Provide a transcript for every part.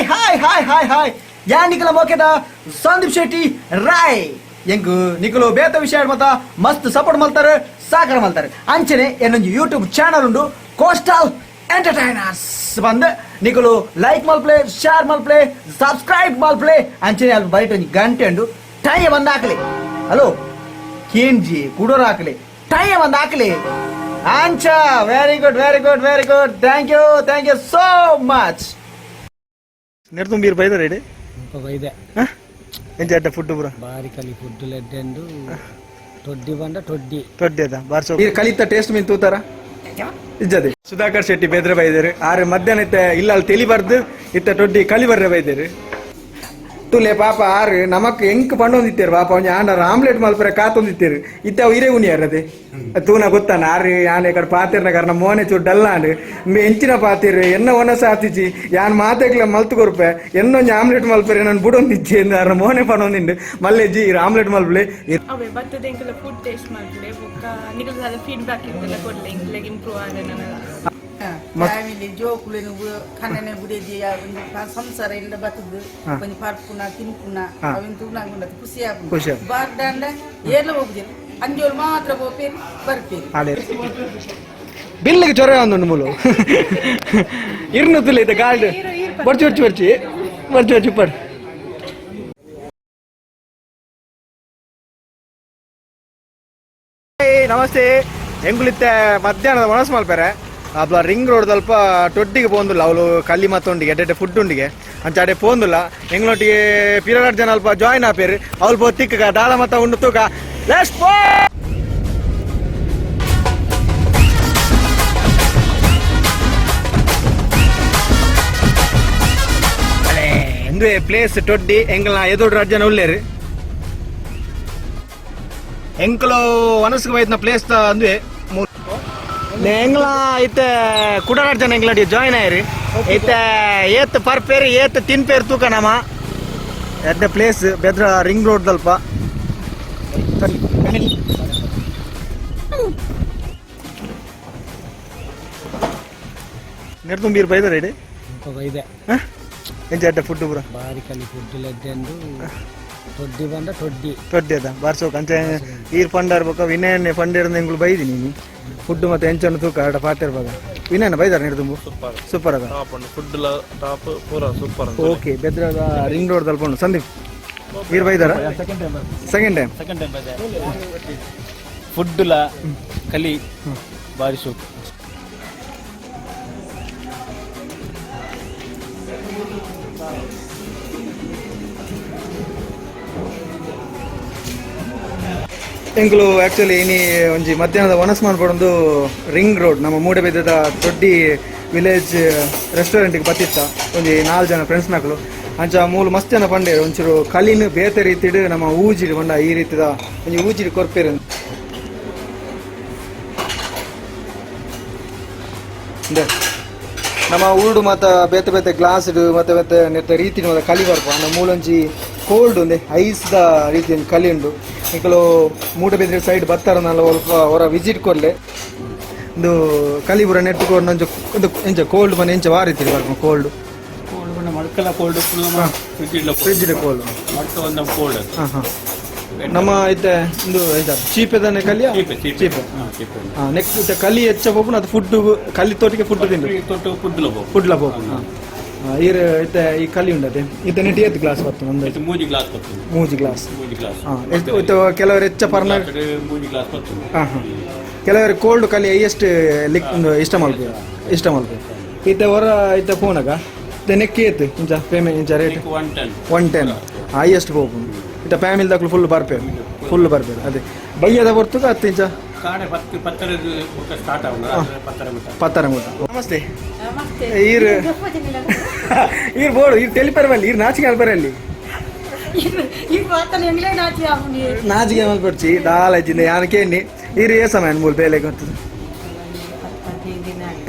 Hi hi hi hi hi. ಯಾನ್ ನಿಕಲ ಮೋಕೆದ ಸಂದೀಪ್ ಶೆಟ್ಟಿ ರಾಯ್. ಎಂಕ್ ನಿಕುಲು ಬೇತ ವಿಷಯ ಮತ ಮಸ್ತ್ ಸಪೋರ್ಟ್ ಮಲ್ತಾರೆ, ಸಾಕಾರ ಮಲ್ತಾರೆ. ಅಂಚನೆ ಎನ್ನೊಂಜಿ ಯೂಟ್ಯೂಬ್ ಚಾನಲ್ ಉಂಡು, ಕೋಸ್ಟಲ್ ಎಂಟರ್ಟೈನರ್ಸ್ ಬಂದ್. ನಿಕುಲು ಲೈಕ್ ಮಲ್ಪ್ಲೆ, ಶೇರ್ ಮಲ್ಪ್ಲೆ, ಸಬ್ಸ್ಕ್ರೈಬ್ ಮಲ್ಪ್ಲೆ. ಅಂಚನೆ ಅಲ್ಲಿ ಬೈಟ್ ಒಂಜಿ ಗಂಟೆ ಉಂಡು, ಟೈ ಬಂದ್ ಹಾಕ್ಲಿ. ಹಲೋ ಕೇಂಜಿ ಕುಡೋರ್ ಹಾಕ್ಲಿ, ಟೈ ಬಂದ್ ಹಾಕ್ಲಿ ಅಂಚ. Very good, very good, very good. Thank you, thank you so much. ನೆಡ್ತುಂಬೀರ್ ಬೈದರ ಇಡೆ. ಬೈದೆ. ಎಂಚ ಅಡ್ಡ ಫುಡ್ ಪೂರ? ಬಾರಿ ಕಲಿ ಫುಡ್ ಲೆಡ್ಡೆಂಡು. ಟೊಡ್ಡಿ ಬಂಡ ಟೊಡ್ಡಿ. ತೊಡ್ಡಿ ಅದ ಬಾರ್ಸೋ. ಈ ಕಲಿತ ಟೇಸ್ಟ್ ಮೀನ್ ತೂತಾರ ಇಜ್ಜದೆ. ಸುಧಾಕರ್ ಶೆಟ್ಟಿ ಬೆದ್ರೆ ಬೈದೇರು. ಆರು ಮಧ್ಯಾಹ್ನ ಇತ್ತ ಇಲ್ಲ ಅಲ್ಲಿ ತೆಲಿ ಬರ್ದು ಇತ್ತ ಟೊಡ್ಡಿ ಕಲಿ ಬರ್ರೆ ಬೈದೇರು. ತುಲೆ ಪಾಪ ಆರು ನಮಕ್ ಎಂಕ್ ಪಂಡೊಂದಿತ್ತೇರು. ಪಾಪ ಒಂಜಿ ಆಂಡ ಆಮ್ಲೆಟ್ ಮಲ್ಪರೆ ಕಾತೊಂದಿತ್ತೇರು. ಇತ್ತ ಅವು ಇರೇ ಉನಿಯಾರ ಅದೇ ತೂನ ಗೊತ್ತಾನ. ಆರು ಯಾನ್ ಕಡೆ ಪಾತಿರ್ನ ಕಾರಣ ಮೋನೆ ಚೂರು ಡಲ್ಲಾಂಡ್. ಎಂಚಿನ ಪಾತಿರು ಎನ್ನ ಒನಸ ಆತಿಜಿ. ಯಾನ್ ಮಾತೆಗ್ಲ ಮಲ್ತು ಕೊರ್ಪೆ, ಎನ್ನೊಂಜಿ ಆಮ್ಲೆಟ್ ಮಲ್ಪರೆ ನಾನು ಬುಡೊಂದಿಜ್ಜಿ ಎಂದು ಆರ್ನ ಮೋನೆ ಪಣೊಂದಿಂಡು. ಮಲ್ಲೆಜ್ಜಿ ಇರ್ ಆಮ್ಲೆಟ್ ಮಲ್ಪಲೆ. ಅವೇ ಬತ್ತದ ಎಂಕಲ ಫುಡ್ ಟೇಸ್ಟ್ ಮಾಡ್ತಾರೆ. ಬೊಕ್ಕ ನಿಕಲ್ ದಾದ ಫೀಡ್ಬ್ಯಾಕ್ ಇತ್ತೆಲ್ಲ ಕೊಡ್ಲೆ, ಎಂಕ್ಲೆಗ್ ಇಂಪ್ರೂವ್ ಆದ ನನಲ. ಫ್ಯಾಮಿಲಿ ಜೋಕುಲೆನ್ ಕಣ್ಣನೆ ಬುಡೆದಿ ಒಂಜಿ ಸಂಸಾರ ಇಂಡ ಬತ್ತದು ಒಂಜಿ ಪರ್ಪುನ ತಿನ್ಪುನ ಅವೆನ್ ತೂನಾಗ ಖುಷಿ ಖುಷಿ ಆಪುಂಡು. ಆಪುಂಡು. ಬಾರ್ದಾಂಡ ಏರ್ಲ ಹೋಗುದಿಲ್ಲ, ಅಂಜೋಲು ಮಾತ್ರ ಪೋಪೇರು ಬರ್ಪೇರು. ಅದೇ ಬಿಲ್ಲಿಗೆ ಚೊರೆ ಒಂದುಂಡು ಮೂಲು ಇರ್ನು ತುಲೆ ಇತ್ತೆ ಗಾಲ್ಡ್. ಬರ್ಚಿ ಬರ್ಚಿ ಬರ್ಚಿ ಬರ್ಚಿ ಬರ್ಚಿ ಪಡ್. ನಮಸ್ತೆ. ಎಂಕುಲಿತ್ತೆ ಮಧ್ಯಾಹ್ನದ ಮನಸ್ಸು ಮಲ್ಪೆರೆ ಅಬ್ಲ ರಿಂಗ್ ರೋಡ್ ಸ್ವಲ್ಪ ಟೊಟ್ಟಿಗೆ ಪೋಂದುಲ್ಲ. ಅವಳು ಕಲ್ಲಿ ಮತ್ತೊಂಡಿಗೆ ಎಡ್ಡೆ ಫುಡ್ ಉಂಡಿಗೆ ಅಂಚ ಅಡೆ ಪೋಂದುಲ್ಲ. ಎಂಗ್ಲೊಟ್ಟಿಗೆ ಪಿರನಾಡ್ ಜನ ಅಲ್ಪ ಜಾಯಿನ್ ಆಪೇರು. ಅವಳು ಪೋ ತಿಕ್ಕ ದಾದ ಮತ್ತ ಉಂಡು ತೂಕ. Let's ಪೋ. ಇಂದುವೆ ಪ್ಲೇಸ್ ಟೊಡ್ಡಿ. ಎಂಕಲ್ನ ಎದುರು ರಡ್ಡ್ ಜನ ಉಲ್ಲೇರು. ಎಂಕಲು ವನಸ್ಗೆ ಬೈತ್ನ ಪ್ಲೇಸ್ ಅಂದ್ವೆ. ಎಂಗ್ಲ ಇತ್ತೆ ಕುಡನಾಡ್ ಜನ ಎಂಗ್ಲಾಡಿ ಜಾಯಿನ್ ಆಯ್ರಿ. ಇತ್ತೆ ಏತ್ ಪರ್ಪೇರು ಏತ್ ತಿನ್ಪೇರು ತೂಕ ನಮ. ಎಡ್ಡೆ ಪ್ಲೇಸ್ ಬೆದ್ರ ರಿಂಗ್ ರೋಡ್ ದಲ್ಪ. ನೆಡ್ತುಂಬೀರ್ ಬೈದರ ಇಡೆ. ಬೈದೆ. ಎಂಚ ಅಡ್ಡ ಫುಡ್ ಪೂರ? ಬಾರಿ ಕಲಿ ಫುಡ್ ಲೆಡ್ಡೆಂಡು. ಟೊಡ್ಡಿ ಬಂಡ ಟೊಡ್ಡಿ. ತೊಡ್ಡಿ ಅದ ಬಾರ್ಸೋಕ್. ಅಂಚೆ ಈರ್ ಪಂಡಾರ್ ಬೊಕ ವಿನಯನ್ನೇ ಪಂಡೇರ್ನ ಎಂಗುಲು ಬೈದಿ ನೀನಿ. ಫುಡ್ ಮತ್ತೆ ಎಂಚನ್ನು ತೂಕ ಆಡ ಪಾತೆರ್ ಬಾಗ. ವಿನಯನ ಬೈದಾರ ನೀರು ಸೂಪರ್. ಸೂಪರ್ ಅದ. ಟಾಪ್ ಉಂಡು ಫುಡ್ ಟಾಪ್ ಪೂರ ಸೂಪರ್. ಓಕೆ, ಬೆದ್ರದ ರಿಂಗ್ ರೋಡ್ ದಲ್ಪ ಉಂಡು. ಸಂದೀಪ್ ಈರ್ ಬೈದಾರ second time. Second time. Second time ಬೈದೆ. ಫುಡ್ ಲ ಕಲಿ ಬಾರಿ ಸೂಪ್. ಎಂಕುಲು ಆಕ್ಚುಲಿ ಇನಿ ಒಂಜಿ ಮಧ್ಯಾಹ್ನದ ವನಸ್ ಮಾಡ್ಬಾರ್ದು. ರಿಂಗ್ ರೋಡ್ ನಮ್ಮ ಮೂಡಬೆದ್ದದ ದೊಡ್ಡಿ ವಿಲೇಜ್ ರೆಸ್ಟೋರೆಂಟ್ಗೆ ಬತ್ತಿತ್ತ ಒಂಜಿ ನಾಲ್ ಜನ ಫ್ರೆಂಡ್ಸ್ ನಕಲು. ಅಂಚ ಮೂಲು ಮಸ್ತ್ ಜನ ಪಂಡೇರು, ಒಂಚೂರು ಕಲಿನ್ ಬೇತೆ ರೀತಿಡ್ ನಮ್ಮ ಊಜಿಡ್ ಪಂಡ ಈ ರೀತಿದ ಒಂಜಿ ಊಜಿಡ್ ಕೊರ್ಪೇರು. ಇಂದೆ ನಮ್ಮ ಊರುಡು ಮಾತ ಬೇತೆ ಬೇತೆ ಗ್ಲಾಸ್ ಮತ್ತೆ ಬೇತೆ ನೆತ್ತ ರೀತಿ ಮಾತ ಕಲಿ ಬರ್ಪ. ಅಂಡ ಮೂಲೊಂಜಿ ಕೋಲ್ಡ್ ಉಂದೆ ಐಸ್ ದ ರೀತಿ ಒಂಜಿ ಕಲಿ ಉಂಡು. ನಿಕುಲು ಮೂಡಬಿದ್ರೆ ಸೈಡ್ ಬತ್ತಾರನಲ್ಲ, ಒಲ್ಪ ಹೊರ ವಿಸಿಟ್ ಕೊರ್ಲೆ. ಇಂದು ಕಲಿ ಪೂರ ನೆಟ್ ಕೊರ್ನ ಒಂಜಿ ಉಂದು ಎಂಚ ಕೋಲ್ಡ್ ಮನೆ ಎಂಚ ವಾ ರೀತಿ ಬರ್ಪ ಕೋಲ್ಡ್? ಕೋಲ್ಡ್ ಬಂಡ ಮಡ್ಕಲ ಕೋಲ್ಡ್ ಫ್ರಿಜ್. Fridge cold. ಮಡ್ಕ ಒಂದು ಕೋಲ್ಡ್. ಹಾಂ ಹಾಂ ನಮ್ಮ ಇತ್ತೆ ಇಂದು ಎಂತ ಚೀಪೆದನೆ ಕಲಿಯ? ಚೀಪೆ ಚೀಪೆ. ಚೀಪೆ. ಚೀಪೆ. ಹಾಂ, ನೆಕ್ಸ್ಟ್ ಇತ್ತೆ ಕಲಿ ಹೆಚ್ಚ ಪೋಪುನ ಅದು ಫುಡ್ ಕಲಿ ತೋಟಿಗೆ ಫುಡ್ ತಿಂದು. ತೊಟ್ಟು ಫುಡ್ ಲೋ. ಫುಡ್ ಲ ಪೋಪುನ. ಈರ್ ಇತ್ತೆ ಈ ಕಲಿ ಉಂಡತೆ ಇತ್ತೆ ನೆಟ್ ಏತ್ ಗ್ಲಾಸ್ ಬರ್ತದೆ ಒಂದು? ಮೂಜಿ ಗ್ಲಾಸ್ ಬರ್ತದೆ. ಮೂಜಿ ಗ್ಲಾಸ್. ಮೂಜಿ ಗ್ಲಾಸ್. ಹಾಂ, ಎಷ್ಟು ಇತ್ತೆ ಕೆಲವರು ಹೆಚ್ಚ ಪರ್ನ ಮೂಜಿ ಗ್ಲಾಸ್ ಬರ್ತದೆ. ಹಾಂ ಹಾಂ ಕೆಲವರು ಕೋಲ್ಡ್ ಕಲಿ ಹೈಯೆಸ್ಟ್ ಲಿಕ್ ಇಷ್ಟ ಮಲ್ಪು, ಇಷ್ಟ ಮಲ್ಪು. ಇತ್ತೆ ಹೊರ ಇತ್ತೆ ಫೋನಾಗ ಇತ್ತೆ ನೆಕ್ ಏತ್ ಇಂಚ ಪೇಮೆಂಟ್ ಇಂಚ ರೇಟ್? 110. 110 ಹೈಯೆಸ್ಟ್ ಪೋಪುಂಡು. ಇತ್ತೆ ಫ್ಯಾಮಿಲಿ ದಕ್ಲು ಫುಲ್ ಬರ್ಪೇರು, ಫುಲ್ ಬರ್ಪೇರು. ಅದೇ ಬಯ್ಯದ ಹೊರ್ತುಗ ಅತ್ತು ಇಂಚ? ಕಾಡೆ ಪತ್ತು ಪತ್ತರ ಸ್ಟಾರ್ಟ್ ಆಗುದು ಪತ್ತರ ಮುಟ್ಟ. ಪತ್ತರ ಮುಟ್ಟ. ನಮಸ್ತೆ. ಈರ್ ಈರ್ ಬೋಡು ಈರ್ ತೆಲಿಪರ್ ಬಲ್ಲಿ. ಈರ್ ನಾಚಿಕೆ ಅಲ್ಪರಲ್ಲಿ. ನಾಚಿಕೆ ಮಲ್ಪಡ್ಚಿ ದಾಲ ಇಜ್ಜಿಂದ ಯಾನ್ ಕೇಂಡಿ. ಈರ್ ಏ ಸಮಯ ಮೂಲು ಬೇಲೆ ಗೊತ್ತದ?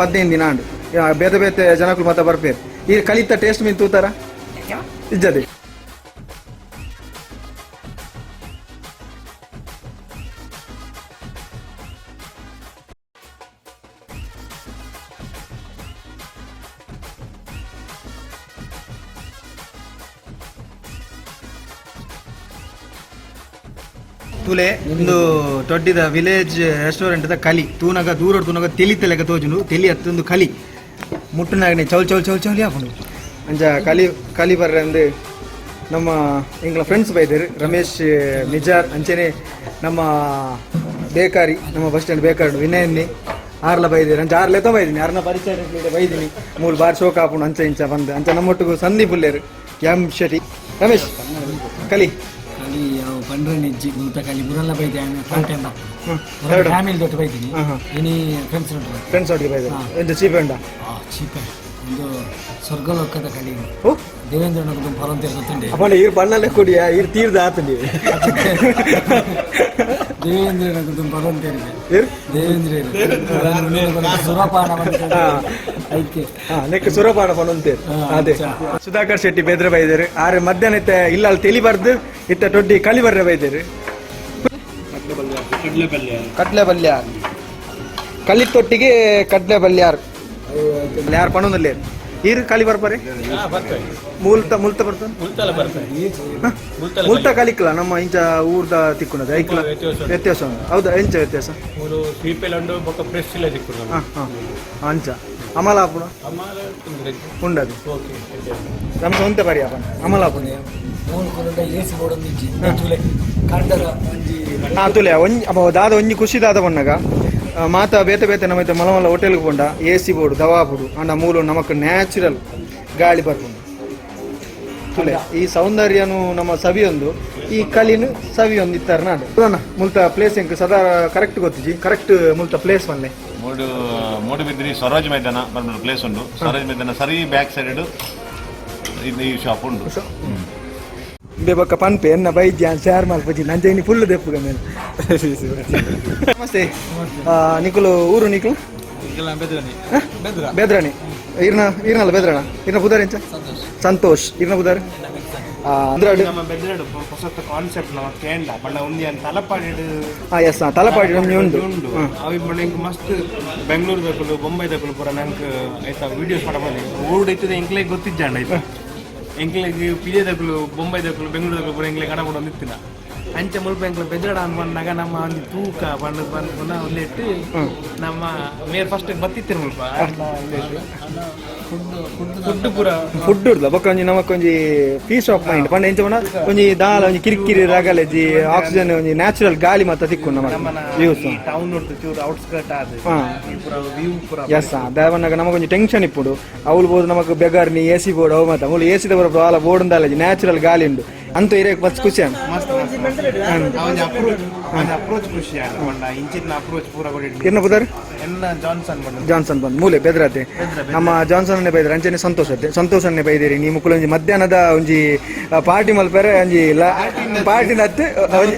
15 ದಿನ ಆಂಡು. ಬೇತೆ ಬೇತೆ ಜನಕುಲು ಮಾತ ಬರ್ಪೇರು. ಈರ್ ಕಲಿತ ಟೇಸ್ಟ್ ಮೀನ್ ತೂತಾರ ಇಜ್ಜದೆ? ತುಲೆ ಒಂದು ದೊಡ್ಡಿದ ವಿಲೇಜ್ ರೆಸ್ಟೋರೆಂಟ್ the ಕಲಿ ತೂನಗ ದೂರ ತೂನಗ ತೆಲಿ ತೆಲೆಗ ತೋಜುಂಡು ತೆಲಿ ಅತ್ತೊಂದು ಕಲಿ ಮುಟ್ಟುನಾಗನೆ ಚೌಲ್ ಚೌಲ್ ಚೌಲ್ ಚೌಲಿ ಆಪುಂಡು. ಅಂಚ ಕಲಿ ಕಲಿ ಬರ್ರೆ ಅಂದು ನಮ್ಮ ಎಂಗ್ಲ ಫ್ರೆಂಡ್ಸ್ ಬೈದರು ರಮೇಶ್ ನಿಜಾರ್ ಅಂಚನೆ ನಮ್ಮ ಬೇಕಾರಿ ನಮ್ಮ ಬಸ್ ಸ್ಟ್ಯಾಂಡ್ ಬೇಕಾರಿ ವಿನಯನ್ನಿ ಆರ್ಲ ಬೈದಿರಿ ಅಂಚ ಆರ್ಲೆ ತೊ ಬೈದಿನಿ ಆರ್ನ ಪರಿಚಯ ಬೈದಿನಿ ಮೂಲು ಬಾರ್ ಶೋಕ್ ಆಪುಂಡು ಅಂಚ ಇಂಚ ಬಂದು ಅಂಚ ನಮ್ಮೊಟ್ಟಿಗೂ ಸಂದೀಪ್ ಉಲ್ಲೇರು ಎಂ ಶೆಟ್ಟಿ ರಮೇಶ್ ಕಲಿ ಕಲಿ ಅವು ಬಂಡ್ರೆ ನಿಜ್ಜಿ ಮುಲ್ತ ಕಲಿ ಮುರಲ್ಲ ಬೈದೆ third time third. Family ದೊಡ್ಡ ಬೈದಿನಿ ಹಾ, ಹಾ. ಇನಿ ಫ್ರೆಂಡ್ಸ್ ಉಂಟು. ಫ್ರೆಂಡ್ಸ್ ಒಟ್ಟಿಗೆ ಬೈದಿರಿ ಎಂತ ಚೀಪ್ ಉಂಟಾ? ಆ ಚೀಪ ಒಂದು ಸ್ವರ್ಗಲೋಕದ ಕಲಿ. ಓ ದೇವೇಂದ್ರನ ಪರಂತೆ ಗೊತ್ತುಂಡೆ. ಅಪ್ಪಣ್ಣ ಈರ್ ಬಣ್ಣಲ್ಲೇ ಕುಡಿಯ ಈರ್ ತೀರ್ದ ಆತಂಡಿ. ದೇವೇಂದ್ರನ ಪರಂತೆ. ಈರ್ ದೇವೇಂದ್ರ ಸುರಪಾನ. ಹಾ. ಐಕೆ. ಹಾ ನೆಕ್ ಸುರಪಾನ ಪನೊಂತೇರು. ಹಾ, ಅದೇ. ಅಚ್ಚಾ. ಸುಧಾಕರ್ ಶೆಟ್ಟಿ ಬೆದ್ರ ಬೈದರು ಆರೆ ಮಧ್ಯಾಹ್ನ ಇತ್ತೆ ಇಲ್ಲ ಅಲ್ಲಿ ತೆಲಿ ಬರ್ದು ಇತ್ತ ಟೊಡ್ಡಿ ಕಲಿ ಬರ್ರೆ ಬೈದರು. ಕಡ್ಲೆ ಬಲ್ಯಾರ್ ಕಲಿ ತೊಟ್ಟಿಗೆ ಕಡ್ಲೆ ಬಲ್ಯಾರ್ ಯಾರು ಪಣೊಂದಿಲ್ಲ. ಈರು ಕಲಿ ಬರ್ಪಾರೆ ಮುಲ್ತ ಮುಲ್ತ ಬರ್ತಾನೆ ಮುಲ್ತ ಕಲಿಕ್ಲ ನಮ್ಮ ಇಂಚ ಊರ್ದ ತಿಕ್ಕುನದ ಐಕ್ಲ ವ್ಯತ್ಯಾಸ ಉಂಟು. ಹೌದಾ, ಎಂಚ ವ್ಯತ್ಯಾಸ? ಮೂರು ಸ್ವೀಪೆಲ್ಲ ಉಂಡು ಬೊಕ್ಕ ಫ್ರೆಶ್ ಇಲ್ಲ ತಿಕ್ಕುಂಡು. ಹಾ ಹಾ ಅಂಚ ಅಮಲ ಆಪುಣ ಉಂಡದು. ಓಕೆ. ನಮ್ಮ ಸ್ವಂತ ಬರಿ ಆಪಣ ಅಮಲ ಆಪುಣ. ಮೂಲು ಕುಲುಂಡ ಏಸಿ ಬೋರ್ಡ್ ಇಜ್ಜಿ ತುಲೆ ಕಂಡದ ಒಂಜಿ. ಹಾ ತುಲೆ ಒಂಜಿ ಅಬ್ಬ ದಾದ ಒಂಜಿ ಖುಷಿ ದಾದ ಬಣ್ಣಗ ಮಾತ ಬೇತೆ ಬೇತೆ ನಮ್ಮ ಮಲ ಮಲ ಹೋಟೆಲ್ಗೆ ಪೋಂಡ A C board Dawa board ಅಂಡ ಮೂಲು ನಮಕ್ ನ್ಯಾಚುರಲ್ ಗಾಳಿ ಬರ್ಪುಂಡು. ತುಲೆ ಈ ಸೌಂದರ್ಯನು ನಮ್ಮ ಸವಿಯೊಂದು ಈ ಕಲಿನು ಸವಿಯೊಂದು ಇತ್ತಾರೆ ನಾಡು ಮುಲ್ತ ಪ್ಲೇಸ್ ಎಂಕ್ ಸದಾ ಕರೆಕ್ಟ್ ಗೊತ್ತಿಜಿ, ಕರೆಕ್ಟ್ ಮುಲ್ತ ಪ್ಲೇಸ್ ಒನ್ನೆ. ಮೂಡುಬಿದ್ರಿ ಸ್ವರಾಜ್ ಮೈದಾನ ಪನ್ಪುನ ಪ್ಲೇಸ್ ಉಂಡು. ಸ್ವರಾಜ್ ಮೈದಾನ ಸರಿ ಬ್ಯಾಕ್ ಸೈಡ್ ಇದು ಈ ಶಾಪ್ ಉಂಡು. ಬೊಕ್ಕ ಪನ್ಪೆ ಎನ್ನ ಬೈದ್ಯ ಶೇರ್ ಮಲ್ಪುಜಿ ನಂಜ ಇನಿ ಫುಲ್ ದೆಪ್ಪುಗ ಮೇಲೆ. ನಮಸ್ತೆ. ನಿಕುಲು ಊರು ನಿಕುಲು ಬೆದ್ರಾಣಿ ಇರ್ನ ಇರ್ನಲ್ಲ ಬೆದ್ರಣ ಇರ್ನ ಪುದಾರ್ ಎಂಚ ಸಂತೋಷ್ ಇರ್ನ ಪುದಾರ್ ಅಂದ್ರಾಡು. ನಮ್ಮ ಬೆದ್ರಡು ಹೊಸತ ಕಾನ್ಸೆಪ್ಟ್ ನಮ್ಮ ಕೇಂದ್ರ ಬಣ್ಣ ಉಂದಿ ಅಂತ ತಲಪಾಡಿಡು. ಹಾ ಎಸ್ ತಲಪಾಡಿ ನಮ್ಗೆ ಉಂಡು. ಉಂಡು ಅవి ಬಣ್ಣ ಇಂಕ್ ಮಸ್ತ್ ಬೆಂಗಳೂರು ದಕುಲು ಬೊಂಬೈ ದಕುಲು ಪೂರ ನಂಗೆ ಆಯ್ತಾ ವಿಡಿಯೋಸ್ ಮಾಡ ಬಂದೆ ಊರುಡು ಇತ್ತಿದೆ ಎಂಕ್ಲೆಗ್ ಗೊತ್ತಿಜ್ಜಾಂಡ ಆಯ್ತಾ ಎಂಕ್ಲೆಗ್ ಪಿಜೆ ದಕುಲು ಬೊಂಬೈ ದಕುಲು ಬೆಂಗಳೂರು ದಕುಲು ಪೂರ ಎಂಕ್ಲೆಗ್ ಕಡ ಇತ್ತಿನ ಅಂಚೆ ಮುಲ್ಪ ಎಂಕ್ಲ ಬೆದ್ರಡ ಅನ್ ಬಂದಾಗ ನಮ್ಮ ಒಂದು ತೂಕ ಬಣ್ಣದ ಬಂದು ಪುನಃ ಉಲ್ಲೆಟ್ಟು ನಮ್ಮ ಮೇರ್ ಫಸ್ಟ್ ಬತ್ತಿತ್ತಿರ ಮುಲ್ಪ ಫುಡ್ ಪೂರ. ಫುಡ್ ಉಡ್ಲ ಬೊಕ್ಕ ಒಂಜಿ ನಮಕ್ ಒಂಜಿ piece of mind ಪಂಡ ಎಂಚ ಪಂಡ ಒಂಜಿ ದಾಲ ಒಂಜಿ ಕಿರಿಕಿರಿ ರಗಲೆಜಿ ಆಕ್ಸಿಜನ್ ಒಂಜಿ ನ್ಯಾಚುರಲ್ ಗಾಳಿ ಮಾತ ತಿಕ್ಕು ನಮಕ್ ನಮ್ಮನ ವ್ಯೂಸ್. ಈ ಟೌನ್ ಉಂಟು ಚೂರು ಔಟ್ಸ್ಕರ್ಟ್ ಆದ ಈ ಪೂರ ವ್ಯೂ ಪೂರ. ಎಸ್ ದಾವನ್ನಾಗ ನಮಗೊಂಜಿ ಟೆನ್ಷನ್ ಇಪ್ಪುಡು ಅವ್ಲು ಬೋದು ನಮಕ್ ಬೆಗಾರ್ನಿ A C board ಅವು ಮಾತ ಮೂಲು ಎ ಸಿದ ಬರಪು ಆಲ ಬೋರ್ಡ್ ಉಂದಾಲಜಿ ನ್ಯಾಚುರಲ್ ಗಾಳಿ ಉಂಡು ಅಂತ ಇರೇಕ್ ಬಸ್ ಖುಷಿ ಅನ್. ಮಸ್ತ್ ಅವನ ಅಪ್ರೋಚ್, ಅವನ ಅಪ್ರೋಚ್ ಖುಷಿ ಆಗ ಪಂಡ ಇಂಚಿನ ಅಪ್ರೋಚ್ ಪೂರ ಕೊಡಿ. ಎನ್ನ ಪುದರ್? ಎನ್ನ ಜಾನ್ಸನ್ ಬಂದ. ಜಾನ್ಸನ್ ಬಂದ್ ಮೂಲೆ ಬೆದ್ರಾತೆ ನಮ್ಮ ಜಾನ್ಸನ್ ಅನ್ನೇ ಬೈದ್ರ ಅಂಚನೆ ಸಂತೋಷ ಅತ್ತೆ ಸಂತೋಷ್ ಅನ್ನೇ ಬೈದಿರಿ ನೀ ಮುಕ್ಕುಲು ಒಂಜಿ ಮಧ್ಯಾಹ್ನದ ಒಂಜಿ ಪಾರ್ಟಿ ಮಲ್ಪೆರೆ ಒಂಜಿ ಪಾರ್ಟಿ ನತ್ತು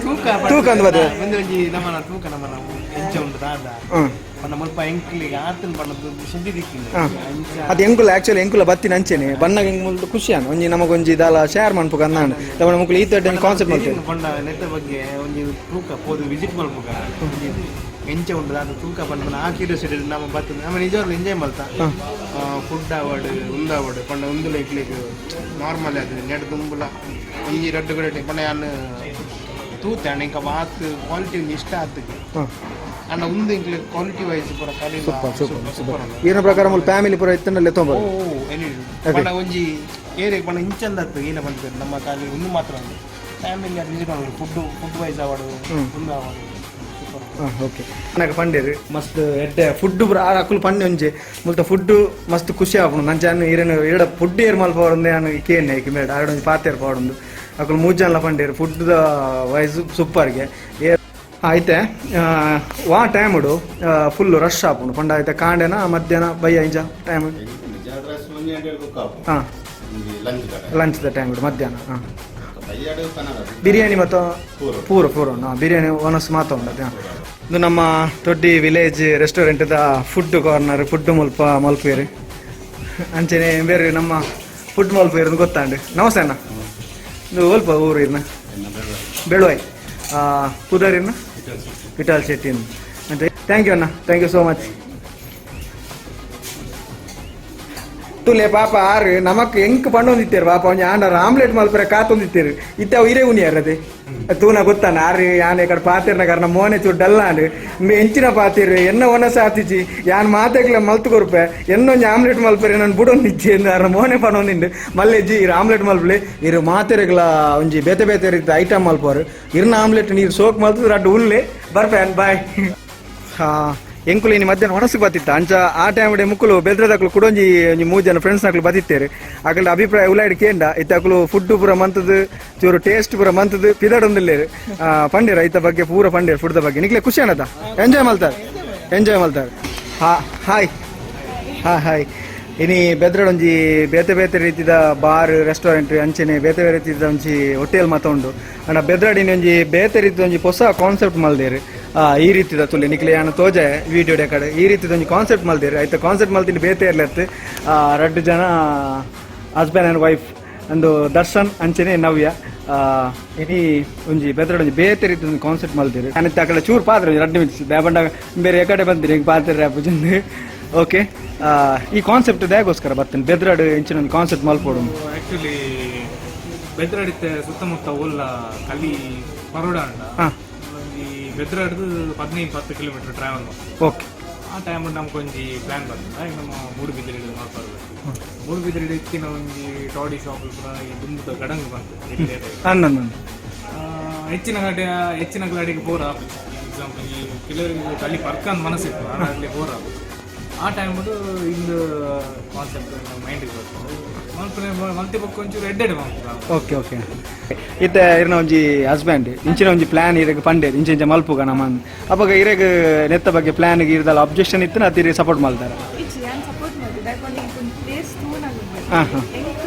ತೂಕ ಅಂದ್ ಬದ. ಒಂದು ಒಂಜಿ ನಮ್ಮನ ತೂಕ ನಮ್ಮನ ಎಂಚ ಉಂಟು ದಾದ ಪಂಡ ಮುಲ್ಪ ಎಂಕ್ಲಿಗೆ ಆತನ ಬಣ್ಣದ ಸುದ್ದಿ ದಿಕ್ಕಿಲ್ಲ ಅಂಚ. ಅದು ಎಂಕುಲ ಆಕ್ಚುಲಿ ಎಂಕುಲ ಬತ್ತಿನ ಅಂಚೆನೆ ಬಣ್ಣಗ ಎಂಕ್ ಮುಲ್ತ ಖುಷಿ ಅನ್ ಒಂಜಿ ನಮಗೊಂಜಿ ದಾಲ ಶೇರ್ ಮನ್ಪುಗ ಅಂದಾಂಡ್ ತಮ್ಮ ಮುಕ್ಕುಲು ಈ ತಡ್ಡ ಕಾನ್ಸೆಪ್ಟ್ ಮಲ್ತೇವೆ. ಪಂಡ ನೆತ್ತ ಬಗ್ಗೆ ಒಂಜಿ ತೂಕ ಪೋದು ವಿಸಿಟ್ ಮಲ್ಪುಗ ಒಂಜಿ ಎಂಚ ಉಂಟು ದಾದ ತೂಕ ಪಂಡ ಆ ಕ್ಯೂರಿಯಾಸಿಟಿ ನಮ್ಮ ಬತ್ತದ ನಮ್ಮ ನಿಜವಾಗ್ಲೂ ಎಂಜಾಯ್ ಮಲ್ತ ಫುಡ್ ಅವಡ್ ಉಂದಾವಡ್ ಪಂಡ ಉಂದುಲ ಇಕ್ಲಿಗ್ ನಾರ್ಮಲ್ ಅದು ನೆಟ್ ದುಂಬುಲ ಒಂಜಿ ರಡ್ಡು ಕಡೆ ಪಂಡ ಯಾನ್ ತೂತೆ ಅಣ್ಣ ಇಂಕ ವಾತ್ ಕ್ವಾಲಿಟಿ ಒಂಜಿ ಇಷ್ಟ ಆತಗೆ ಅಣ್ಣ ಉಂದು ಇಂಕ್ಲೆ ಕ್ವಾಲಿಟಿ ವೈಸ್ ಪೂರ ಕಲಿ super super super. ಏನ ಪ್ರಕಾರ ಮುಲ್ ಫ್ಯಾಮಿಲಿ ಪೂರ ಇತ್ತಂಡಲ್ಲೇ ತೊಂಬ. ಓ ಎನಿ ಪಂಡ ಒಂಜಿ ಏರಿಯಾ ಪಂಡ ಇಂಚಂದ ಆತು ಏನ ಪಂಡ್ಪೇರು ನಮ್ಮ ಖಾಲಿ ಒಂದು ಮಾತ್ರ ಒಂದು ಫ್ಯಾಮಿಲಿ ಅದು ವಿಸಿಟ್ ಮಾಡ್ಬೋದು food food wise ಅವಡು ಒಂದು ಅವಡು ಸೂಪರ್. ಹಾಂ ಓಕೆ ನನಗೆ ಪಂಡೇರು ಮಸ್ತ್ ಎಡ್ಡೆ ಫುಡ್ ಪೂರ ಅಕುಲು ಪಂಡೆ ಒಂಜಿ ಮುಲ್ತ ಫುಡ್ ಮಸ್ತ್ ಖುಷಿ ಆಪುಂಡು ನಂಚ ಈರೆನ ಈಡ ಫುಡ್ ಏರ್ ಮಲ್ಪ ಒಂದೆ ನಾನು ಕೇನೆ ಐಕೆ ಮೇಡ ಆರಡ ಒಂಜಿ ಪಾತೇರ್ ಪಾಡೊಂದು ಅಕುಲು ಮೂಜನ್ಲ ಪಂಡೇರು ಫುಡ್ ದ ವೈಸ್ ಸೂಪರ್ಗೆ ಏ ಐತೆ ವಾ ಟೈಮ್ ಉಡು ಫುಲ್ ರಶ್ ಆಪುಂಡು ಪಂಡ ಐತೆ ಕಾಂಡೆನ ಮಧ್ಯಾಹ್ನ ಬಯ್ಯ ಇಂಚ ಟೈಮ್ ಹಾಂ lunch the time ಉಡು ಮಧ್ಯಾಹ್ನ ಹಾಂ ಬಿರಿಯಾನಿ ಮತ್ತು ಪೂರ ಪೂರ ಹಾಂ ಬಿರಿಯಾನಿ ಒನಸ್ ಮಾತ ಉಂಡದು. ಇದು ನಮ್ಮ ದೊಡ್ಡಿ ವಿಲೇಜ್ ರೆಸ್ಟೋರೆಂಟ್ದ food corner food ಮುಲ್ಪ ಮಲ್ಪೇರು ಅಂಚನೆ ಬೇರೆ ನಮ್ಮ ಫುಡ್ ಮಲ್ಪೇರು ಗೊತ್ತಾಂಡು. ನಮಸ್ತೆ ಅಣ್ಣ, ಇದು ಒಲ್ಪ ಊರು ಇರ್ನ? ಬೆಳುವಾಯ್ ಪುದರ್ ಇರ್ನ? ವಿಠಲ್ ಶೆಟ್ಟಿ ಅಂತ. Thank you ಅಣ್ಣ, thank you so much. ತುಲೆ ಪಾಪ ಆರು ನಮಕ್ ಎಂಕ್ ಪಂಡೊಂದಿತ್ತೇರು ಪಾಪ ಒಂಜಿ ಆಂಡರ್ ಆಮ್ಲೆಟ್ ಮಲ್ಪರೆ ಕಾತೊಂದಿತ್ತೇರು ಇತ್ತ ಅವು ಇರೇ ಉನಿಯಾರ ಅದೇ ತೂನ ಗೊತ್ತಾನ ಆರು ಯಾನ್ ಕಡೆ ಪಾತಿರ್ನ ಕಾರಣ ಮೋನೆ ಚೂರು ಡಲ್ಲಾಂಡ್ ಎಂಚಿನ ಪಾತಿರು ಎನ್ನ ಒನಸ ಆತಿಜಿ ಯಾನ್ ಮಾತೆಗ್ಲ ಮಲ್ತು ಕೊರ್ಪೆ ಎನ್ನೊಂಜಿ ಆಮ್ಲೆಟ್ ಮಲ್ಪರೆ ನಾನು ಬುಡೊಂದಿಜ್ಜಿ ಎಂದು ಆರ್ನ ಮೋನೆ ಪಣೊಂದಿಂಡು ಮಲ್ಲೆಜ್ಜಿ ಇರು ಆಮ್ಲೆಟ್ ಮಲ್ಪಲೆ ಇರು ಮಾತೆರೆಗ್ಲ ಒಂಜಿ ಬೇತೆ ಬೇತೆ ರೀತಿ ಐಟಮ್ ಮಲ್ಪರು ಇರ್ನ ಆಮ್ಲೆಟ್ ನೀರು ಸೋಕ್ ಮಲ್ತು ರಡ್ಡು ಉಲ್ಲೆ ಬರ್ಪೆ ಬಾಯ್. ಹಾ ಎಂಕುಲು ಇನಿ ಮಧ್ಯಾಹ್ನ ಒಣಸು ಬತ್ತಿತ್ತ ಅಂಚ ಆ ಟೈಮ್ ಮುಕ್ಕುಲು ಬೆದ್ರದಕ್ಲು ಕುಡೊಂಜಿ ಒಂಜಿ ಮೂರು ಜನ ಫ್ರೆಂಡ್ಸ್ ನಕ್ಲು ಬತ್ತಿತ್ತೇರು ಅಕಲ್ಡ ಅಭಿಪ್ರಾಯ ಉಲಾಯ್ಡ್ ಕೇಂಡ ಇತ್ತಕ್ಲು ಫುಡ್ ಪೂರ ಮಂತದು ಚೂರು ಟೇಸ್ಟ್ ಪೂರ ಮಂತದು ಪಿದಡೊಂದಿಲ್ಲೇರು ಪಂಡೇರು ಐತ ಬಗ್ಗೆ ಪೂರ ಪಂಡೇರು ಫುಡ್ದ ಬಗ್ಗೆ ನಿಕ್ಲೆ ಖುಷಿ ಅನ್ನದ ಎಂಜಾಯ್ ಮಲ್ತಾರೆ ಎಂಜಾಯ್ ಮಲ್ತಾರೆ. ಹಾ ಹಾಯ್ ಹಾ ಹಾಯ್. ಇನಿ ಬೆದ್ರಡ್ ಒಂಜಿ ಬೇತೆ ಬೇತೆ ರೀತಿದ ಬಾರ್ ರೆಸ್ಟೋರೆಂಟ್ ಅಂಚನೆ ಬೇತೆ ಬೇತೆ ರೀತಿದ ಒಂಜಿ ಹೋಟೆಲ್ ಮಾತ ಉಂಡು ಅಂಡ ಬೆದ್ರಡ್ ಇನಿ ಒಂಜಿ ಬೇತೆ ರೀತಿದ ಒಂಜಿ ಹೊಸ ಕಾನ್ಸೆಪ್ಟ್ ಮಲ್ದೇರು. ಈ ರೀತಿದ ತುಲೆ ನಿಕ್ಲೆ ಯಾನ ತೋಜೆ ವಿಡಿಯೋ ಕಡೆ ಈ ರೀತಿದ ಒಂಜಿ ಕಾನ್ಸೆಪ್ಟ್ ಮಲ್ದೇರು ಐತ ಕಾನ್ಸೆಪ್ಟ್ ಮಲ್ತಿನ ಬೇತೆ ಇರ್ಲತ್ತು. ರಡ್ಡು ಜನ husband and wife ಅಂದು ದರ್ಶನ್ ಅಂಚನೆ ನವ್ಯ. ಇನಿ ಒಂಜಿ ಬೆದ್ರಡ್ ಒಂಜಿ ಬೇತೆ ರೀತಿದ ಒಂಜಿ ಕಾನ್ಸೆಪ್ಟ್ ಮಲ್ದೇರು. ಯಾನಿತ್ತೆ ಅಕಡೆ ಚೂರು ಪಾತ್ರ ರಡ್ಡು ಮಿಕ್ಸ್ ಬೇಬಂಡ ಬೇರೆ ಎಕಡೆ ಬಂದಿರಿ ಹಿಂಗೆ ಪಾತ್ರ ಪೂಜಂದು. ಓಕೆ ಈ ಕಾನ್ಸೆಪ್ಟ್ ದಾಗೋಸ್ಕರ ಬರ್ತೇನೆ ಬೆದ್ರಾಡ್ ಇಂಚಿನ ಒಂದು ಕಾನ್ಸೆಪ್ಟ್ ಮಲ್ಪೋಡು. ಆಕ್ಚುಲಿ ಬೆದ್ರಾಡಿತ್ತೆ ಸುತ್ತಮುತ್ತ ಓಲ್ಲ ಕಲಿ ಪರೋಡ ಅಂಡ ಒಂಜಿ ಬೆದ್ರಾಡ್ದು 15-10 kilometre travel. Okay ಆ ಟೈಮ್ ನಮ್ಗೆ ಒಂಜಿ ಪ್ಲಾನ್ ಬರ್ತದೆ ನಮ್ಮ ಮೂಡುಬಿದಿರೆ ಮಾಡ್ಬಾರ್ದು. ಮೂಡುಬಿದಿರೆ ಇತ್ತಿನ ಒಂಜಿ ಟಾಡಿ ಶಾಪ್ ಪೂರ ಈ ದುಂಬುದ ಗಡಂಗ್ ಬಂತು. ಹೆಚ್ಚಿನ ಕಡೆ ಹೆಚ್ಚಿನ ಗಾಡಿಗೆ ಬೋರ್ ಆಪುಜಿ. ಎಕ್ಸಾಂಪಲ್ ಈ ಕೆಲವರಿಗೆ ಕಲಿ ಪರ್ಕಂದ್ ಮನಸ್ಸಿತ್ತು ಅಲ್ಲಿ ಬೋರ್ ಆಪುಜಿ. ಆ ಟೈಮುಡು ಇಂದು ಕಾನ್ಸೆಪ್ಟ್ ನಮ್ಮ ಮೈಂಡಿಗೆ ಬರ್ತದೆ ಮಲ್ಪನೆ ಮಲ್ತಿ ಬೊಕ್ಕ ಒಂಚೂರು ಎಡ್ಡೆಡ್ ಮಲ್ಪುಗ. ಓಕೆ ಓಕೆ ಇತ್ತೆ ಇರ್ನ ಒಂಜಿ ಹಸ್ಬೆಂಡ್ ಇಂಚಿನ ಒಂಜಿ ಪ್ಲಾನ್ ಇರಗ್ ಪಂಡೇರ್ ಇಂಚ ಇಂಚ ಮಲ್ಪುಗ ನಮ್ಮ ಅಪಗ ಇರೆಗ್ ನೆತ್ತ ಬಗ್ಗೆ ಪ್ಲಾನ್ ಇರ್ದಲ್ಲ ಅಬ್ಜೆಕ್ಷನ್ ಇತ್ತು ಅತ್ತಿರಿ ಸಪೋರ್ಟ್ ಮಲ್ತಾರ? ಇಜ್ಜಿ ಯಾನ್ ಸಪೋರ್ಟ್ ಮಲ್ತಿದ್ದೆ ಯಾಕಂದ್ರೆ ಇಂಕ್ ಒಂಜಿ ಪ್ಲೇಸ್ ತೂನಗ ಹಾ, ಹಾ. ಎಂಕ್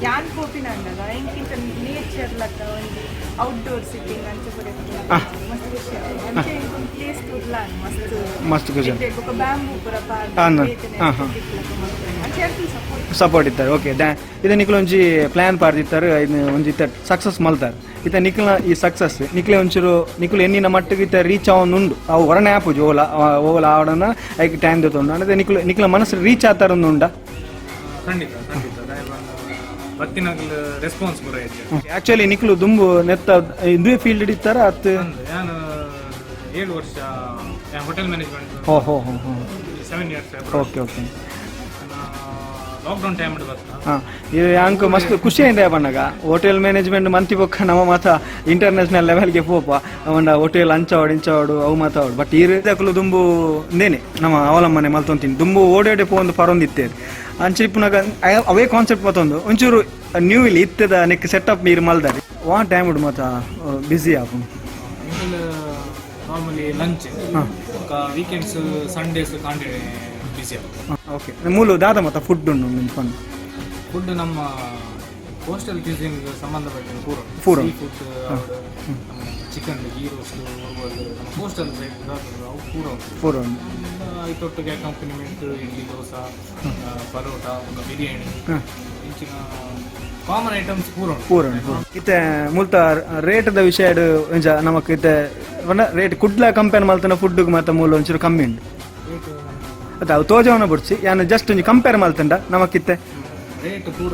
ಯಾನ್ ಪೋಪಿನಂಡಲ ಎಂಕಿಂತ ನೇಚರ್ ಲಕ್ಕ ಒಂಜಿ ಔಟ್ಡೋರ್ ಸಿಟ್ಟಿಂಗ್ ಅಂಚ ಪೂರ ಮಸ್ತ್ ಖುಷಿ ಆಪುಂಡು. ಅಂಚೆ ಎಂಕ್ ಒಂಜಿ ಪ್ಲೇಸ್ ತೂರ್ಲ ಮಸ್ತ್ ಮಸ್ತ್ ಖುಷಿ. ಎಡ್ಡೆ ಬೊಕ ಬ್ಯಾಂಬೂ ಪೂರ ಪಾಡ್ದ್ ಬೇತೆನೆ ಹಾ, ಹಾ. ತಿಕ್ಲಕ ಮಲ್ಪುನ. ಅಂಚೆ ಎಂಕ್ ಸಪೋರ್ಟ್ ಸಪೋರ್ಟ್ ಇತ್ತಾರೆ. ಓಕೆ ಇದು ನಿಕ್ಲ ಒಂಜಿ ಪ್ಲಾನ್ ಪಾಡ್ದಿತ್ತಾರೆ ಇದು ಒಂಜಿ ಇತ್ತ ಸಕ್ಸಸ್ ಮಲ್ತಾರೆ. ಇತ್ತ ನಿಕ್ಲ ಈ ಸಕ್ಸಸ್ ನಿಕ್ಲೆ ಒಂಚೂರು ನಿಕ್ಲು ಎನ್ನಿನ ಮಟ್ಟಿಗೆ ಇತ್ತ ರೀಚ್ ಆವೊಂದು ಉಂಡು ಅವು ಹೊರನೆ ಆಪುಜಿ ಓಲ ಓಲ ಆವಡನ ಐಕ್ ಟೈಮ್ ದೆತ್ತೊಂಡು ಅಂದ್ರೆ ನಿಕ್ಲು ನಿಕ್ಲ ಮನಸ್ಸು ರೀಚ್ ಆತಾರ ಒಂದು ಉಂಡ. ಖಂಡಿತ ಖಂಡಿತ ಬತ್ತಿನಗಲ್ ರೆಸ್ಪಾನ್ಸ್ ಪೂರ ಹೆಚ್ಚು. ಆಕ್ಚುಲಿ ನಿಕ್ಲು ದುಂಬು ನೆತ್ತ ಇಂದುವೆ ಫೀಲ್ಡ್ ಇತ್ತಾರ ಅತ್ತು ನಾನು 7 ವರ್ಷ ಹೋಟೆಲ್ ಮ್ಯಾನೇಜ್ಮೆಂಟ್. ಹೋ ಹೋ ಹೋ ಹೋ 7 years. Okay okay lockdown time ಬರ್ತಾ ಹಾಂ ಇದು ಯಾಂಕ್ ಮಸ್ತ್ ಖುಷಿ ಆಯ್ತು ಬಣ್ಣಗ ಹೋಟೆಲ್ ಮ್ಯಾನೇಜ್ಮೆಂಟ್ ಮಂತಿ ಬೊಕ್ಕ ನಮ್ಮ ಮಾತ ಇಂಟರ್ನ್ಯಾಷನಲ್ ಲೆವೆಲ್ಗೆ ಪೋಪ ಅವನ ಹೋಟೆಲ್ ಅಂಚಾವಡು ಇಂಚಾವಡು ಅವು ಮಾತಾವಡು ಬಟ್ ಈ ರೀತಿ ದುಂಬು ನೇನೆ ನಮ್ಮ ಅವಲಂಬನೆ ಮಲ್ತೊಂತೀನಿ ದುಂಬು ಓಡೋಡೆ ಪೋಂದು ಪರೊಂದಿತ್ತೇ ಅಂಚೆ ಇಪ್ಪುನಾಗ ಅವೇ ಕಾನ್ಸೆಪ್ಟ್ ಮತ್ತೊಂದು ಒಂಚೂರು ನ್ಯೂ ಇಲ್ಲಿ ಇತ್ತದ ನೆಕ್ ಸೆಟಪ್ ನೀರು ಮಲ್ದಾರಿ ವಾ ಟೈಮ್ ಉಂಡು ಮಾತ busy app. Normally lunch weekends Sundays ಕಾಂಡೆ ಬಿಸಿ ಆಪುಂಡು. ಓಕೆ ಮೂಲು ದಾದ ಮಾತ ಫುಡ್ ಉಂಡು ನಿಂತ್ಕೊಂಡು ಫುಡ್ ನಮ್ಮ ಕೋಸ್ಟಲ್ ಕ್ಯೂಸಿನ್ ಸಂಬಂಧಪಟ್ಟ ಪೂರ ಪೂರ. Sea food chicken ghee roast ಇರ್ಬೋದು ನಮ್ಮ ಕೋಸ್ಟಲ್ ಸೈಡ್ ಅವು ಪೂರ ಉಂಟು. ಪೂರ ಉಂಡು. ಐತೊಟ್ಟಿಗೆ ಅಕಾಂಪನಿಮೆಂಟ್ ಇಡ್ಲಿ ದೋಸೆ ಪರೋಟ ಬೊಕ್ಕ ಬಿರಿಯಾನಿ ಇಂಚಿನ ಕಾಮನ್ ಐಟಮ್ಸ್ ಪೂರ ಉಂಟು. ಪೂರ ಉಂಡು ಪೂರ. ಇತ್ತೆ ಮುಲ್ತ ರೇಟ್ದ ವಿಷಯ ಒಂಜ ನಮಕ್ ಇತ್ತೆ ರೇಟ್ ಕುಡ್ಲ ಕಂಪೇರ್ ಮಲ್ತನ ಫುಡ್ಗೆ ಮಾತ ಮೂಲ ಒಂಚೂರು ಕಮ್ಮಿ ಉಂಡು. ಅತ್ತ ಅವು ತೋಜವನ ಬುಡ್ಸಿ ಯಾನ್ ಜಸ್ಟ್ ಒಂಜಿ ಕಂಪೇರ್ ಮಲ್ತಂಡ ನಮಕಿತ್ತೆ ರೇಟ್ ಪೂರ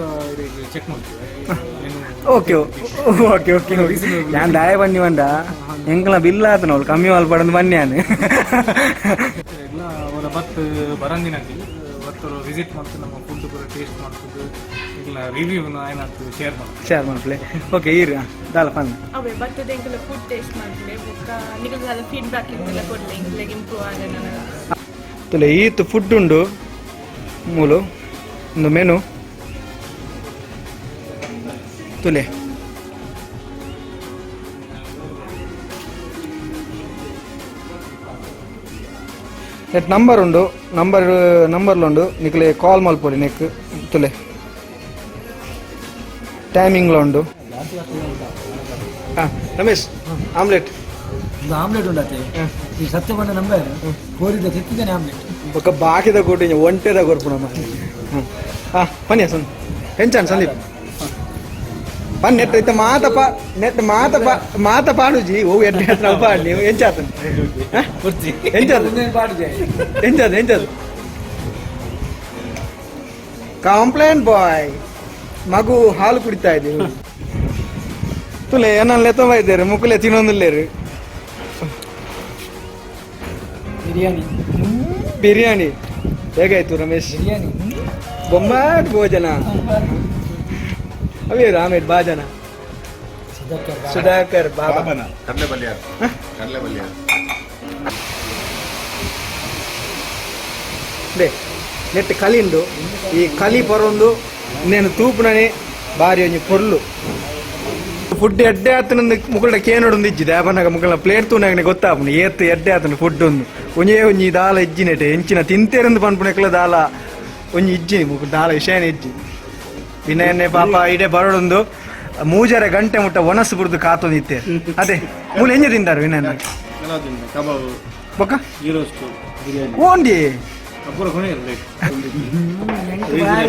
ಚೆಕ್ ಮಾಡ್ತೀವಿ. Okay okay okay ಯಾನ್ ದಾಯ ಬನ್ನಿ ಬಂಡ ಎಂಕಲ ಬಿಲ್ ಆತನ ಅವಳು ಕಮ್ಮಿ ಮಲ್ಪಡಂದು ಬನ್ನಿ ಯಾನ್. ಎಲ್ಲ ಅವರ ಬತ್ ಬರಂದಿನಾಗಿ ಬತ್ತರು ವಿಸಿಟ್ ಮಾಡ್ತು ನಮ್ಮ ಫುಡ್ ಪೂರ ಟೇಸ್ಟ್ ಮಾಡ್ತದೆ ಇಲ್ಲ ರಿವ್ಯೂ ಏನಾಗ್ತದೆ ಶೇರ್ ಮಾಡ್ತೀವಿ. ಶೇರ್ ಮಾಡ್ಪ್ಲೆ. ಓಕೆ ಈರ್ ದಾಲ ಪನ್ ಅವೇ ಬತ್ತದ ಎಂಕಲ ಫುಡ್ ಟೇಸ್ಟ್ ಮಾಡ್ಲೆ ಬೊಕ್ಕ ನಿಕಲ್ ದಾದ ಫೀಡ್ಬ್ಯಾಕ್ ಇತ್ತೆಲ್ಲ ಕೊಡ್ಲೆ ಎಂಕ್ಲೆಗ್ ಇಂಪ್ರೂವ್ ಆದ ನನ್ನ. ತುಲೆ ಈತ್ ಫುಡ್ ಉಂಡು ಮೂಲು ಒಂದು ಮೆನು ತುಲೆ ನೆಟ್ ನಂಬರ್ ಉಂಡು ನಂಬರ್ ನಂಬರ್ಲುಂಡು ನಿಕ್ಲೆ ಕಾಲ್ ಮಲ್ಪೊಲಿ ನೆಕ್ ತುಲೆ ಟೈಮಿಂಗ್ಲ ಉಂಡು. ಹಾಂ ರಮೇಶ್ ಆಮ್ಲೆಟ್ ಇದು ಆಮ್ಲೆಟ್ ಉಂಡತೆ ಈ ಸತ್ಯ ಬಂದ ನಂಬರ್ ಕೋರಿದ ತೆತ್ತಿದ್ದಾನೆ ಆಮ್ಲೆಟ್. ಬೊಕ್ಕ ಬಾಕಿದ ಕೊಟ್ಟು ಒಂಟೆದ ಕೊರ್ಪು ನಮ್ಮ. ಹಾಂ ಬನ್ನಿ ಸನ್ ಎಂಚಾನ್ ಸಂದೀಪ್ ಪನ್ ನೆಟ್ ಇತ್ತ ಮಾತ ಪಾ ನೆಟ್ ಮಾತ ಪಾ ಮಾತ ಪಾಡುಜಿ ಓ ಎಡ್ಡೆ ಹತ್ರ ಪಾಡ್ಲಿ ಎಂಚಾತನ್ ಎಂಚಾದ ಎಂಚಾದ ಎಂಚಾದ Complaint ಬಾಯ್ ಮಗು ಹಾಲು ಕುಡಿತಾ ಇದೆ ತುಲೆ ಏನಲ್ಲ ಎತ್ತೊಂಬ ಇದ್ದಾರೆ ಮುಕ್ಕುಲೆ ತಿನ್ನೊಂದಿಲ್ಲೇರು ಬಿರಿಯಾನಿ ಬಿರಿಯಾನಿ ಹೇಗಾಯ್ತು ರಮೇಶ್? ಬಿರಿಯಾನಿ. ಬೊಮ್ಮಾಟ್ ಭೋಜನ ಅವೇ ರಾಮೇಶ್ ಬಾಜನ. ಸುಧಾಕರ್. ಸುಧಾಕರ್ ಬಾಬಾ. ಕಡಲೆ ಬಲ್ಯಾರ್, ಕಡಲೆ ಬಲ್ಯಾರ್. ಬೇ ನೆಟ್ ಕಲಿಂಡು ಈ ಕಲಿ ಬರೊಂದು ಇನ್ನೇನು ತೂಪುನನೆ ಬಾರಿ ಒಂಜಿ ಪೊರ್ಲು ಫುಡ್ ಎಡ್ಡೆ ಆತನ ಮುಕ್ಕಳ ಕೇನೋಡೊಂದು ಇಜ್ಜಿದೆ ಆಪನಾಗ ಮುಕ್ಕಳ ಪ್ಲೇಟ್ ತೂನಾಗನೆ ಗೊತ್ತಾಪುಂಡು ಏತ್ ಎಡ್ಡೆ ಆತನ ಫುಡ್ ಒಂದು ಒಂಜೇ ಒಂಜಿ ದಾಲ ಇಜ್ಜಿನೆಟೆ ಎಂಚಿನ ತಿಂತೇರಂದು ಪನ್ಪುನೆಕ್ಲ ದಾಲ ಒಂಜಿ ಇಜ್ಜಿನಿ ಮುಕ್ ದಾಲ ವಿಷಯನೇ ಇಜ್ಜಿ. ವಿನಯನ್ನೇ ಪಾಪ ಇಡೆ ಬರೋಡೊಂದು ಮೂಜರೆ ಗಂಟೆ ಮುಟ್ಟ ಒಣಸು ಬುರ್ದು ಕಾತೊಂದು ಇತ್ತೆ. ಅದೇ ಮೂಲ ಎಂಜ ತಿಂದಾರು ವಿನಯನ್ನ? ಕಬಾಬ್. ಬೊಕ್ಕ? ಗೀ ರೋಸ್ಟ್, ಬಿರಿಯಾನಿ. ಓಂಡಿ. ಅಪ್ಪುರ ಕೊನೆ.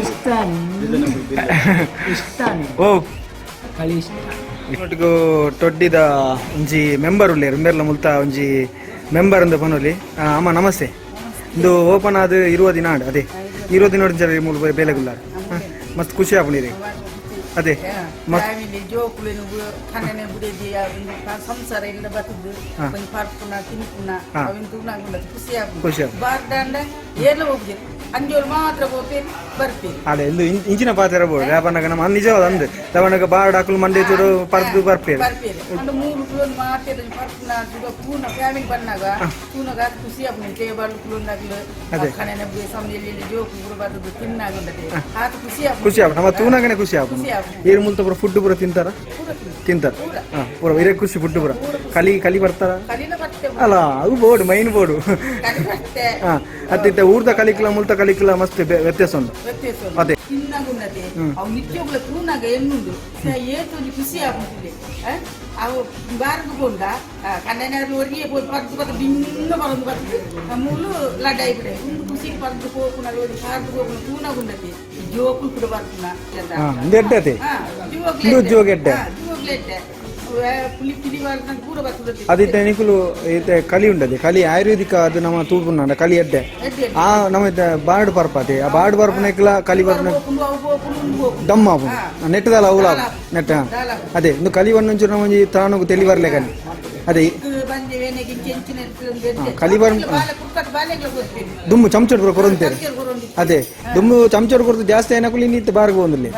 ಇಷ್ಟ ಇಷ್ಟ. ಓ. ಕಳಿ ಇಷ್ಟ. ಒಟ್ಟಿಗೂ ಟೊಡ್ಡಿದ ಒಂಜಿ ಮೆಂಬರ್ ಉಲ್ಲೇರು ಉಂಬೆರ್ಲ ಮುಲ್ತ ಒಂಜಿ ಮೆಂಬರ್ ಅಂದ ಪನೊಲಿ. ಅಮ್ಮ ನಮಸ್ತೆ. ಇಂದು ಓಪನ್ ಆದ ಇರುವ ದಿನ ಆಂಡ್ ಅದೇ ಇರುವ ದಿನ ಜನ ಮೂಲ ಬೇಲೆಗುಲ್ಲಾರ ಮಸ್ತ್ ಖುಷಿ ಆಪುಂಡು ಅದೇ ಮಸ್ತ್. ಫ್ಯಾಮಿಲಿ ಜೋಕುಲೆನು ಕಣ್ಣನೆ ಬುಡೆದಿ ಸಂಸಾರ ಇಲ್ಲ ಬತ್ತದು ಒಂಜಿ ಪರ್ಪುನ ತಿನ್ಪುನ ಅವಿನ ತೂನಾಗುಂಡ ಖುಷಿ ಆಪುಂಡು. ಖುಷಿ ಆಪುಂಡು. ಬಾರ್ದಾಂಡ ಏರ್ಲ ಹೋಗುದಿಲ್ಲ, ಅಂಜೋಲು ಮಾತ್ರ ಪೋಪೇರು ಬರ್ಪೇರು. ಅದೇ ಇಂದು ಇಂಚಿನ ಪಾತ್ರ ಬೋಡು ಯಾಪನಾಗ ನಮ್ಮ ನಿಜವಾದ ಅಂದ್ ತವನಗ ಬಾರ್ಡ್ ಅಕುಲು ಮಂಡೆ ಚೂರು ಪರ್ದು ಬರ್ಪೇರು. ಬರ್ಪೇರು ಅಂಡ ಮೂರು ಕುಲೊಂದು ಮಾತ್ರ ಪರ್ಪುನ ತುಗ ಪೂನ ಫ್ಯಾಮಿಲಿ ಬಂದಾಗ ತೂನಗ ಆತ್ ಖುಷಿ ಆಪುಂಡು. ಟೇಬಲ್ ಕುಲೊಂದಾಗ್ಲು ಕಣ್ಣನೆ ಬುಡೆ ಸಮಯಲ್ಲಿ ಜೋಕು ಪೂರ ಬತ್ತದು ತಿನ್ನಾಗುಂಡತೆ ಆತ ಖುಷಿ ಆಪುಂಡು. ಖುಷಿ ಆಪುಂಡು, ನಮ್ಮ ತೂನಾಗನೆ ಖುಷಿ ಆಪುಂಡು. ಖುಷಿ ಆಪುಂಡು. ಏರು ಮುಲ್ತ ಪೂರ ಫುಡ್ ಪೂರ ತಿಂತಾರ? ಪೂರ ತಿಂತಾರೆ. ತಿಂತಾರ. ಪೂರ ಇರೇ ಖುಷಿ ಫುಡ್ ಪೂರ ಕಲಿ ಕಲಿ ಬರ್ತಾರ. ಕಲಿನ ಬತ್ತೆ. ಅಲ್ಲ ಅದು board main board. ಕಲಿ ಬತ್ತೆ. ಅತ್ತಿತ್ತ ಊರ್ದ ಕಲಿಕ್ಲ ಮುಲ್ತ ಕಲಿಕ್ಲ ಮಸ್ತ್ ವ್ಯತ್ಯಾಸ ಉಂಟು. ವ್ಯತ್ಯಾಸ ಉಂಟು. ಅದೇ. ತಿನ್ನಾಗುಂಡತೆ ಅವು ನಿತ್ಯೋಗ್ಲ ತೂನಾಗ ಎನ್ನುಂಡು ಏತೊಂಜಿ ಖುಷಿ ಆಪುಂಡು. ಅವು ಬಾರ್ದು ಕೊಂಡ ಕಣ್ಣನಾರು ಒರಿಯೇ ಪೋದು ಪರ್ದು ಪರ್ದು ಬಿನ್ನ ಬರೊಂದು ಬರ್ತದೆ ಮೂಲು ಲಡಾಯಿ ಬಿಡೆ ಉಂದು ಖುಷಿಗೆ ಪರ್ದು ಪೋಪುನ ಲೋಡಿ ಪಾರ್ದು ಪೋಪುನ ತೂನಾಗುಂಡತೆ ಜೋಕುಲು ಕೂಡ ಬರ್ಪುನ. ಇಂದು ಎಡ್ಡೆ ಅತೆ. ಇಂದು ಜೋಗ್ ಎಡ್ಡೆ. ಜೋಗ್ಲೆ ಎಡ್ಡೆ ಪುಲಿ ಪಿಲಿ ಬಾರ್ದು ಪೂರ ಬರ್ತದೆ. ಅದಿತ್ತೆ ನಿಕುಲು ಇತ್ತೆ ಕಲಿ ಉಂಡದೆ ಕಲಿ ಆಯುರ್ವೇದಿಕ ಅದು ನಮ್ಮ ತೂಪುನ ಕಲಿ ಎಡ್ಡೆ. ಎಡ್ಡೆ. ಆ ನಮ್ಮ ಇತ್ತೆ ಬಾರ್ಡ್ ಪರ್ಪಾತೆ ಆ ಬಾರ್ಡ್ ಪರ್ಪನೆಕ್ಲ ಕಲಿ ಬರ್ಪುನ. ಪೋಪುಂಡು ಅವು ಪೋಪುಂಡು ಉಂದು ಪೋಪುಂಡು. ದಮ್ ಆಪುಂಡು ನೆಟ್ಟದಲ್ಲ ಅವುಲ ನೆಟ್ಟ. ಅದೇ ಇಂದು ಕಲಿ ಒಂದೊಂಚೂರು ನಮ್ಮ ಒಂಜಿ ತ್ರಾಣಗು ತೆಲಿ ಬರ್ಲೆ ಕಲಿ ಅದೇ. ಬಂದೆ ವೇನೆಗೆ ಇಂಚೆ ಕಲಿ ದುಮ್ಮು ಚಮಚಡ್ ಪೂರ ಕೊರೊಂತೇರು. ಅದೇ ದುಮ್ಮು ಚಮಚಡ್ ಕೊರತು ಜಾಸ್ತಿ ಏನಕುಲು ಇನ್ನಿತ್ತು ಬಾರ್ಗು ಒಂದಿಲ್ಲ.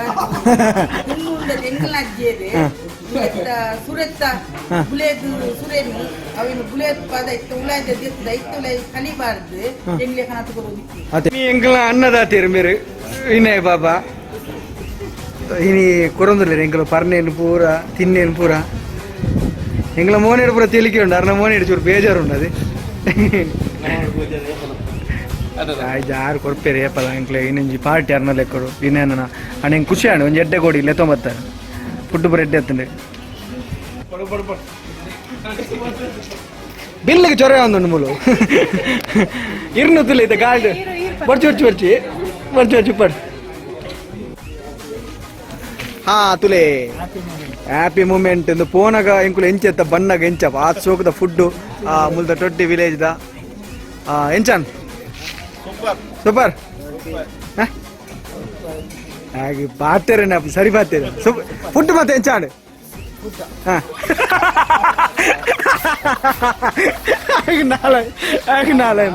ಸುರೆತ್ತ ಬುಲೇದ್ ಸುರೇನು ಅವಿನ ಬುಲೇದ್ ಪದ ಇತ್ತು ಉಲಾಯ್ದ ದೆತ್ತದ ಇತ್ತು ಉಲಾಯ್ ಕಲಿಬಾರ್ದು ಎಂಗ್ಲೆ ಕಣತು ಕೊರೋದಿತ್ತು. ಅದೇ ಎಂಕಲ್ನ ಅನ್ನದಾತೇರು ಮೇರು ವಿನಯ್ ಬಾಬಾ ಇನಿ ಕೊರೊಂದುಲ್ಲೇರು ಎಂಕಲು ಪರ್ನೇನು ಪೂರ ತಿನ್ನೇನು ಪೂರ ಎಂಕಲ ಮೋನೇಡು ಪೂರ ತೇಲಿಕೆ ಉಂಡು ಅರ್ನ ಮೋನೇಡು ಚೂರು ಬೇಜಾರು ಉಂಡು. ಅದೇ ಆಯ್ತು ಯಾರು ಕೊರ್ಪೇರು ಏಪಲ ಎಂಕ್ಲೆ ಇನ್ನೊಂಜಿ ಪಾರ್ಟಿ ಅರ್ನ ಲೆಕ್ಕಡು ಇನ್ನೇನ ಅಣ್ಣ ಹೆಂಗೆ ಖುಷಿ ಆಂಡು ಒಂಜಿ ಎಡ್ಡೆ ಕೊಡಿ ಲೆತ್ತೊಂಬತ್ತಾರೆ ಫುಡ್ ಪೂರ ಎಡ್ಡೆ ಎತ್ತಂಡೆ ಬಿಲ್ಲಿಗೆ ಚೊರೆ ಒಂದುಂಡು ಮೂಲು ಇರ್ನುತ್ತಿಲ್ಲ ಇತ್ತೆ ಗಾಲ್ಡ್ ಬರ್ಚಿ ಬರ್ಚಿ ಬರ್ಚಿ ಬರ್ಚಿ ಬರ್ಚಿ ಪಡ್. ಹಾ ತುಲೆ ಹ್ಯಾಪಿ ಮೂಮೆಂಟ್ ಇಂದು ಪೋನಗ ಎಂಕುಲು ಎಂಚೆತ್ತ ಬಣ್ಣಗ ಎಂಚ ಆ ಸೋಕದ ಫುಡ್ಡು ಆ ಮುಲ್ದ ಟೊಟ್ಟಿ ವಿಲೇಜ್ the ಎಂಚಾನ್ super ಹಾಗೆ ಬಾತೇರೆ ಸರಿ ಬಾತೇರೆ ಫುಡ್ ಮತ್ತೆ ಎಂಚಾಂಡ್. ಹಾಗೆ ನಾಳೆ ಹಾಗೆ ನಾಳೆ.